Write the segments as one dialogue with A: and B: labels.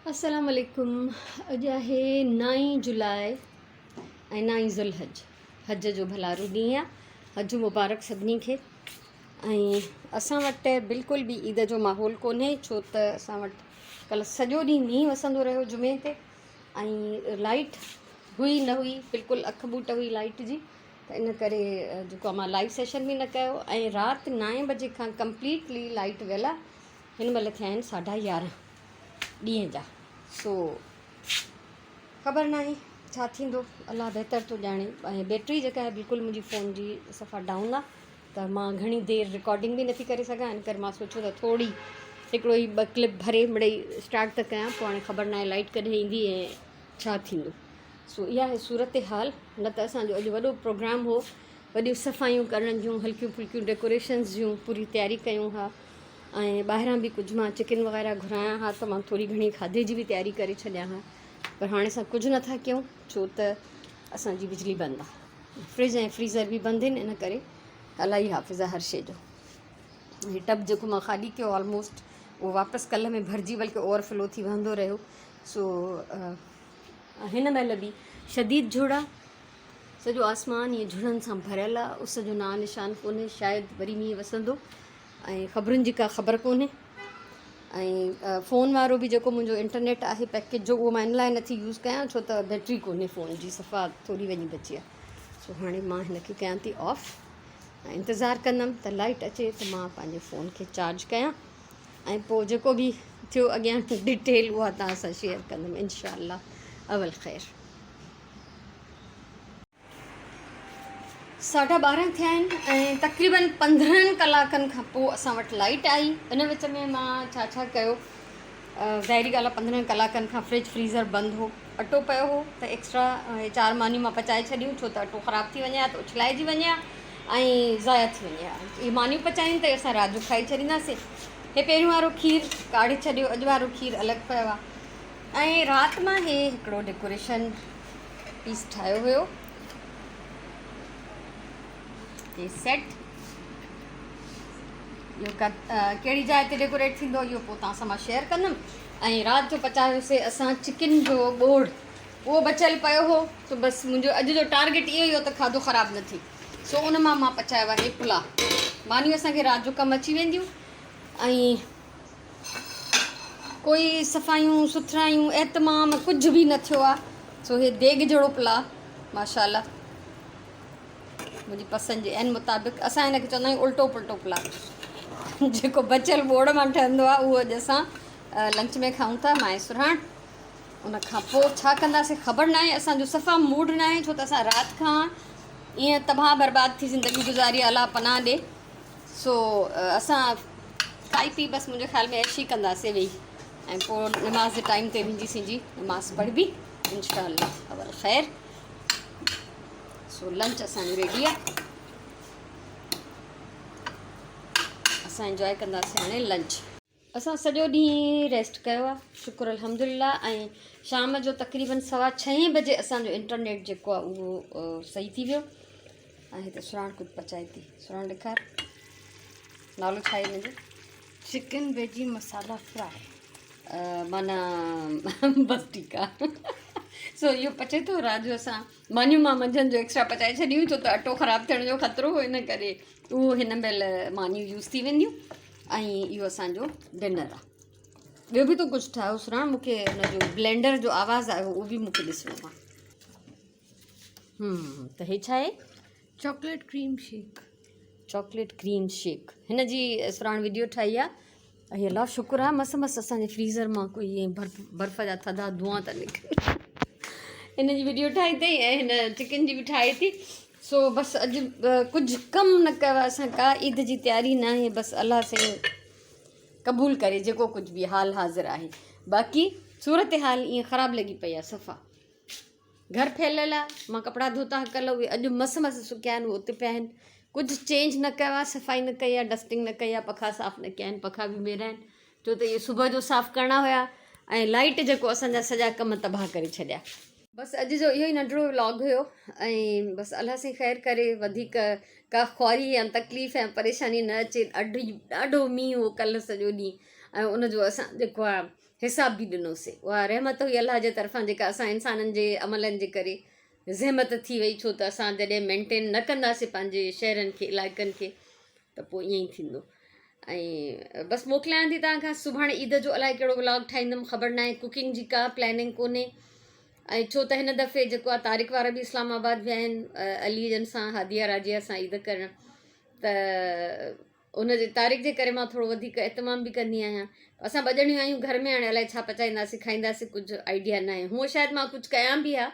A: السلام عليڪم اڄ آهي نائين جولاء ۽ نائين ذوالحج حج جو ڀلارو ڏينهن آهي حج مبارڪ سڀني کي ۽ اسان وٽ بلڪل به عيد جو ماحول ڪونهي ڇو ته اسان وٽ ڪلهه سڄو ڏينهن مينهن وسندو رهيو جمعي تي ۽ لائٽ هئي نه هئي بلڪل اک ٻوٽ هئي لائٽ جي ته ان ڪري جيڪو مان لائيو سيشن به نه ڪيو ۽ رات نائين بجي کان ڪمپليٽلي لائٽ ويل آهي هن مهل ٿيا آهن ساڍا يارهن ڏينهن جا سو خبر ناهي ڇا ٿيندو الله بهتر ٿو ڄاڻي ۽ بيٽري جيڪا آهي بلڪل منهنجي فون جي صفا ڊائون آهي ته مان گهڻي دير رڪارڊنگ به نٿي ڪري سگهان ان ڪري مان سوچيو ته ٿوري هڪڙو ئي ٻه ڪلپ ڀري مڙئي اسٽارٽ ته ڪيان پوء هاڻي خبر ناهي لائٽ ڪڏهن ايندي ۽ ڇا ٿيندو سو اها آهي صورتحال نه ته اسانجو اڄ وڏو پروگرام هو وڏيون صفايون ڪرڻ جون هلڪيون ڦلڪيون ڊيڪوريشنز جون پوري تياري ڪيون ها ۽ ٻاهران به ڪجهه مان چڪن وغيره گهرايان ها ته مان ٿوري گهڻي کاڌي جي به تياري ڪري ڇڏيان ها پر هاڻي اسان ڪجهه نٿا ڪيون ڇو ته اسانجي بجلي بند آهي فرج ۽ فريزر به بند آهن ان ڪري الله ئي حافظ آهي هر شي جو هي ٽب جيڪو مان خالي ڪيو آلموسٽ اهو واپس ڪلهه ۾ ڀرجي بلڪه اوور فلو ٿي وهندو رهيو سو هن مهل به شديد جهڙا سڄو آسمان ائين جهڙن سان ڀريل آهي اس جو نانء نشان ڪونهي شايد وري مينهن وسندو ۽ خبرن جي ڪا خبر ڪونهي ۽ فون وارو به جيڪو منهنجو انٽرنيٽ آهي پيڪيج جو اهو مان ان لاء نٿي يوز ڪيان ڇو ته بيٽري ڪونهي فون جي صفا ٿوري وڃي بچي آهي سو هاڻي مان هن کي ڪيان ٿي آف ۽ انتظار ڪندم ته لائٽ اچي ته مان پنهنجي فون کي چارج ڪيان ۽ پوء جيڪو به ٿيو اڳيان ڊيٽيل اها توهان سان شيئر ڪندم انشاء الله اول خير. ساڍا 12 ٿيا آهن ۽ تقريبن 15 ڪلاڪن کان پوء اسان وٽ لائٽ آئي. ان وچ ۾ مان ڇا ڇا ڪيو، ظاهري ڳالهه آهي 15 ڪلاڪن کان فرج فريزر بند هو، اٽو پيو هو ته ايڪسٽرا چار مانيون مان پچائي ڇڏيون ڇو ته اٽو خراب ٿي وڃي ها ته اڇلائجي وڃي ها ۽ ضايع ٿي وڃي ها. اهي مانيون پچايون ته اسان رات جو کائي ڇڏينداسين. هي پهريون وارو کير ڪاڙهي ڇڏيو، اڄ وارو کير الڳ پيو آهي ۽ رات مان هي هڪڙو ڊيڪوريشن پيس ٺاهيو هيو هي سيٽ اهو ڪهڙي جاء تي ڊيڪوريٽ ٿيندو اهو پوء توهان سان مان شيئر ڪندم ۽ رات جو پچايوسي اسان چڪن جو ٻوڙ اهو بچيل پيو هو ته بس منهنجو اڄ جو ٽارگيٽ اهو ئي هو ته کاڌو خراب نه ٿي سو ان مان مان پچايو آهي پلاء مانيون اسان کي رات جو ڪم اچي وينديون ۽ ڪوئي صفايون سٿرايون اهتمام ڪجهه به نه ٿيو آ سو هي ديڳ جهڙو پلاء ماشاء الله منهنجي پسند جي عين مطابق اسان هن کي چوندا آهيون الٽو پلٽو پلاء جيڪو بچيل ٻوڙ مان ٺهندو آ اهو اڄ اسان لنچ ۾ کائون ٿا مائي سرهاڻ ان کان پوء ڇا ڪنداسين خبر ناهي اسان جو صفا موڊ ناهي ڇو ته اسان رات کان ائين تباهه برباد ٿي زندگي گذاري الله پناهه ڏي سو اسان کائي پي بس منهنجي خيال ۾ عيش ئي ڪنداسين ويهي ۽ پوء نماز جي ٽائيم تي ويندي سين جي نماز پڙهبي انشاء الله اول خير. سو لنچ اسان جو ريڊي آ، اسان انجوائي ڪنداسين هاڻي لنچ. اسان سڄو ڏينهن ريسٽ ڪيو آ شڪر الحمدلله ۽ شام جو تقريبن سوا ڇهين بجي اسان جو انٽرنيٽ جيڪو آ اهو صحيح ٿي ويو ۽ هتي سراڻ ڪجهه پچائي ٿي. سراڻ ڏيکار نالو ڇا آهي هن جو؟
B: چڪن ويجي مسالا فرائي.
A: معنيٰ بس ٺيڪ آ. سو اهو پچي ٿو رات جو اسان مانيون مان منجهند جو ايڪسٽرا پچائي ڇڏيون ڇو ته اٽو خراب ٿيڻ جو خطرو هو ان ڪري اهو هن مهل مانيون يوز ٿي وينديون ۽ اهو اسانجو ڊنر آ. ٻيو به تو ڪجهه ٺاهيو سراڻ؟ مون کي ان جو بلينڊر جو آواز آيو اهو به مون کي ڏسڻو آ. ته هي ڇا آهي؟
B: Chocolate cream shake.
A: Chocolate cream shake هن جي سراڻ وڊيو ٺاهي آ. اي الله شڪر آ مس مس اسان جي فريزر مان ڪوئي ائين برف برف جا ٿڌا دونهان ته نڪرن. هن جي وڊيو ٺاهي اٿئي ۽ هن چڪن جي به ٺاهي ٿي. سو بس اڄ ڪجهه ڪم نه ڪيو آهي اسان، ڪا عيد جي تياري نه آهي، بس الله سائين قبول ڪري جيڪو ڪجهه به حال حاضر آهي. باقي صورتحال ائين خراب لڳي پئي آهي صفا. گهر ڦهليل آهي، مان ڪپڙا ڌوتا هئا ڪلهه اهي اڄ مس مس سڪيا آهن اهي اتي پيا آهن. ڪجهه چينج نه ڪيو آهي، صفائي نه ڪئي آهي، ڊسٽنگ نه ڪئي آهي، پکا صاف نه ڪيا آهن، پکا به ميرا آهن ڇو ته اهي صبح جو صاف ڪرڻا هيا ۽ لائٽ جيڪو اسان جا سڄا ڪم تباهه ڪري ڇڏيا. بس اڄ جو اهو ئي ننڍڙو ولاگ هيو ۽ بس الله سائين خير ڪري وڌيڪ ڪا خواري يا تڪليف يا پريشاني نه اچي. ڏاڍو ڏاڍو مينهن هو ڪلهه سڄو ڏينهن ۽ ان جو اسان جيڪو آهي حساب به ڏنوسي. اها رحمت هئي الله جي طرفان جيڪا اسان انسانن جي عملن جي ڪري زحمت ٿي وئي ڇو ته اسان جڏهن مينٽين نه ڪنداسين پنهنجي شهرن کي علائقن کي ته پوء ائين ئي ٿيندو ۽ بس موڪلايان ٿي توهان کان سڀاڻي عيد جو الائي ڪهڙو ولاگ ٺاهيندم خبر ناهي ڪوڪنگ جي ڪا پلاننگ ڪونهي ۽ ڇو ته هن دفعي جيڪو آهي طارق وارا به اسلام آباد ويا آهن علي جن سان هاديه راجيه سان عيد ڪرڻ ته ان جي طارق جي ڪري مان ٿورو وڌيڪ اهتمام به ڪندي آهيان اسان ٻه ڄڻيون آهيون گهر ۾ هاڻي الائي ڇا پچائينداسين کائينداسين ڪجهه آئيڊيا نه آهي هونء شايد مان ڪجهه ڪيان به ها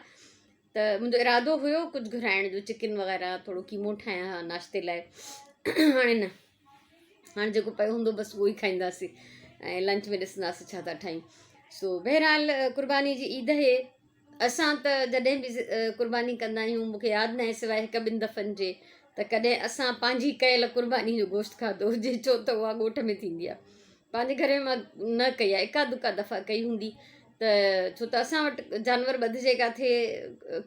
A: ته منهنجو ارادو هيو ڪجهه گهرائڻ جو چڪن وغيره ٿورو قيمو ٺاهيان ها ناشتي لاء هاڻي نه هاڻي جيڪو پيو هوندو بس اهو ئي کائينداسين ۽ لنچ ۾ ڏسنداسين ڇا ٿا ٺاهيون سو بهرحال قرباني جي عيد هي اسان ته جڏهن به قرباني ڪندا آهيون مون کي ياد ناهي سواء هڪ ٻن دفعن جي ته ڪڏهن اسان پنهنجي ڪيل قرباني جو گوشت کاڌو هجي ڇو ته اها ڳوٺ ۾ ٿيندي آهي پنهنجي گهر ۾ مان نه ڪئي آهي اڪا دڪا دفعا ڪئي هوندي ته ڇو ته اسان وٽ جانور ٻڌجي ڪاٿي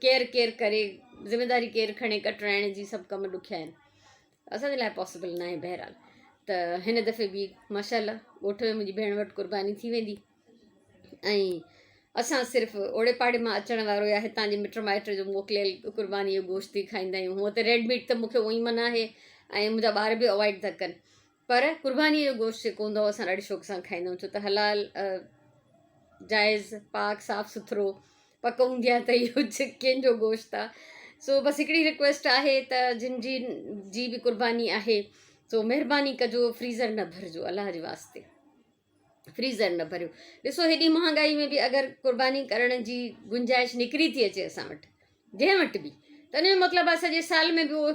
A: ڪير ڪير ڪري ذميداري ڪير کڻي ڪٽرائڻ جي سڀ ڪم ڏکيا آهن اسان جي لاء پاسبل ناهي بهرحال ته هن دفعي به ماشاء الله ڳوٺ ۾ منهنجي ڀيڻ وٽ قرباني ٿي ويندي ۽ اسان صرف اوڙي پاڙي مان اچڻ وارو يا هتان جي مٽ مائٽ جو موڪليل قرباني جو گوشت ئي کائيندا آهيون هونء ته ريڊ ميٽ ته مونکي اونئي منع آهي ۽ منهنجا ٻار به اوائڊ ٿا ڪن پر قرباني جو گوشت جيڪو هوندو آهي اسان ڏاڍي شوق سان کائيندا آهيون ڇو ته حلال جائز پاڪ صاف سٿرو پڪ هوندي آهي ته اهو ڪنهن جو گوشت آهي سو بس هڪڙي رڪويسٽ آهي ته جن جي جي به قرباني آهي سو مهرباني ڪجو فريزر نه ڀرجو الله جي واسطي فريزر نه ڀريو. ڏسو هيڏي مهانگائي ۾ به اگر قرباني ڪرڻ جي گنجائش نڪري ٿي اچي اسان وٽ جنهن وٽ به ته ان جو مطلب آهي سڄي سال ۾ به اهو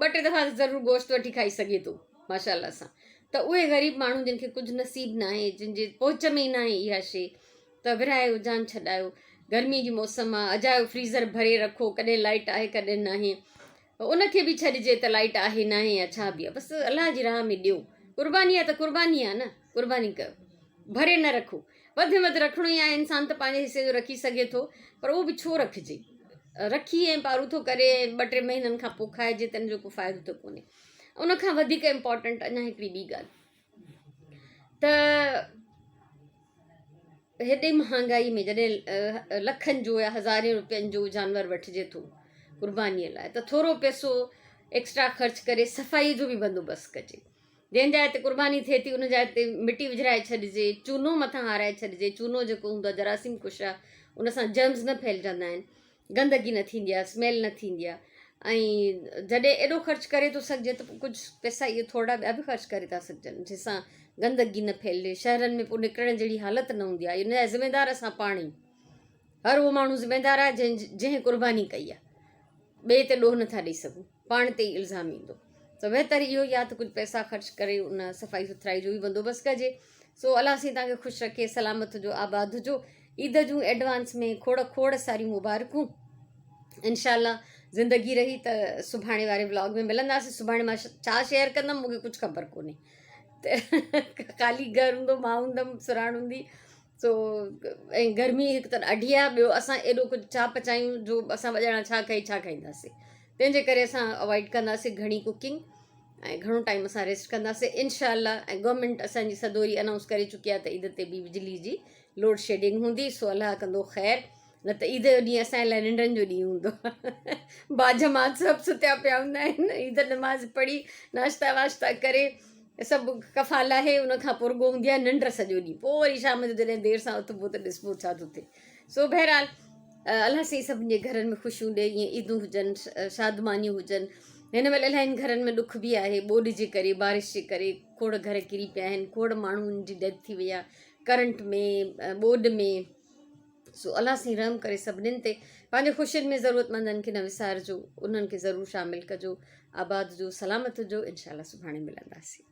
A: ٻه ٽي دفعا ضرور گوشت وٺي کائي سگهي ٿو ماشاء الله سان ته اهي غريب ماڻهو جن کي ڪجهه نصيب نه آهي جن جي پهچ ۾ ئي نه آهي اها شي ته ورهايو جان ڇڏايو گرمي جي موسم آهي اجايو فريزر ڀري رکو ڪڏهن لائٽ آهي ڪڏهن ناهي ان کي به ڇڏجي ته لائٽ آهي ناهي يا ڇا به آهي بس الله جي راهه ۾ ڏيو قرباني آهي ته قرباني آهي نه قرباني ڪيو ڀري نه رکو وڌ ۾ وڌ رکڻو ئي آهي انسان ته پنهنجي حصي جو رکي سگهي ٿو پر اهو به ڇو رکجي رکي ۽ پاروٿو ڪري ۽ ٻه ٽي مهينن کان پوء کائجي ته ان جو ڪو فائدو ته ڪونهي ان کان وڌيڪ امپورٽنٽ اڃا هڪڙي ٻي ڳالهه ته هيڏي مهانگائي ۾ جڏهن لکن جو يا هزارين روپين جو جانور وٺجي ٿو قربانيء لاء ته ٿورو پئسو ايڪسٽرا خرچ ڪري صفائي جو به بندوبست ڪجي جنهن جاء تي قرباني ٿئي ٿي ان جاء تي مٽي وجهرائي ڇڏجي چونو مٿان هارائي ڇڏجي چونو جيڪو هوندو آهي جراثيم ڪش آهي ان سان جرمز نه ڦهلجندا آهن گندگي نه ٿيندي آهي اسميل نه ٿيندي آهي ۽ جڏهن ايڏو خرچ ڪري ٿو سگهجي ته پوء ڪجهه پئسا اهي ٿورڙا ٻيا به خرچ ڪري ٿا سگهجن جنهن سان گندگي نه ڦهلجي شهرن ۾ پوء نڪرڻ جهڙي حالت نه هوندي آهي ان جا ذميدار اسان پاڻ ئي هر اهو ماڻهو ذميدار آهي جنهن جنهن قرباني ڪئي آهي ٻئي تي ڏوهه نٿا ڏئي سگهون پاڻ تي ئي الزام ايندو ته بهتر اهو ئي آهي ته ڪجهه پئسا خرچ ڪري ان صفائي سٿرائي جو به بندوبست ڪجي سو الله سائين توهان کي خوش رکي سلامت هجو آباد هجو عيد جون ايڊوانس ۾ کوڙ کوڙ ساريون مبارڪون انشاء الله زندگي رهي ته سڀاڻي واري ولاگ ۾ ملنداسين سڀاڻي مان ڇا شيئر ڪندم مونکي ڪجهه خبر ڪونهي ته خالي گهر هوندو مان هوندم سراڻ هوندي سو ۽ گرمي هڪ ته ڏاڍي آهي ٻيو اسان ايڏو ڪجهه ڇا پچايون جو اسان ٻه ڄڻا ڇا کائي ڇا کائينداسين تنهن جي ڪري اسان اوائڊ ڪنداسين گهڻي ڪوڪنگ ۽ گهڻو ٽائيم اسان ريسٽ ڪنداسين انشاء الله ۽ گورنمينٽ اسان جي سدوري انائونس ڪري چڪي آهي ته عيد تي به بجلي جي لوڊ شيڊنگ هوندي سو الله ڪندو خير نه ته عيد جو ڏينهن اسان لاء ننڊن جو ڏينهن هوندو باجماعت سڀ ستيا پيا هوندا آهن عيد نماز پڙهي ناشتا واشتا ڪري سڀ ڪفا لاهي ان کان پوء رڳو هوندي آهي ننڊ سڄو ڏينهن پوء وري شام جو جڏهن دير سان اٿبو ته ڏسبو ڇا ٿو ٿئي سو بهرحال الله سائين سڀني جي گهرن ۾ خوشيون ڏي ائين عيدون هجن شادمانيون هجن هن مهل الاهين گهرن ۾ ڏک به آهي ٻوڏ جي ڪري بارش جي ڪري کوڙ گهر ڪري پيا آهن کوڙ ماڻهن جي ڊيٿ ٿي وئي آهي ڪرنٽ ۾ ٻوڏ ۾ سو الله سائين رحم ڪري سڀنين تي پنهنجي خوشين ۾ ضرورتمندن کي نه وسارجو انهن کي ضرور شامل ڪجو آباد هجو سلامت هجو انشاء الله سڀاڻي ملنداسين.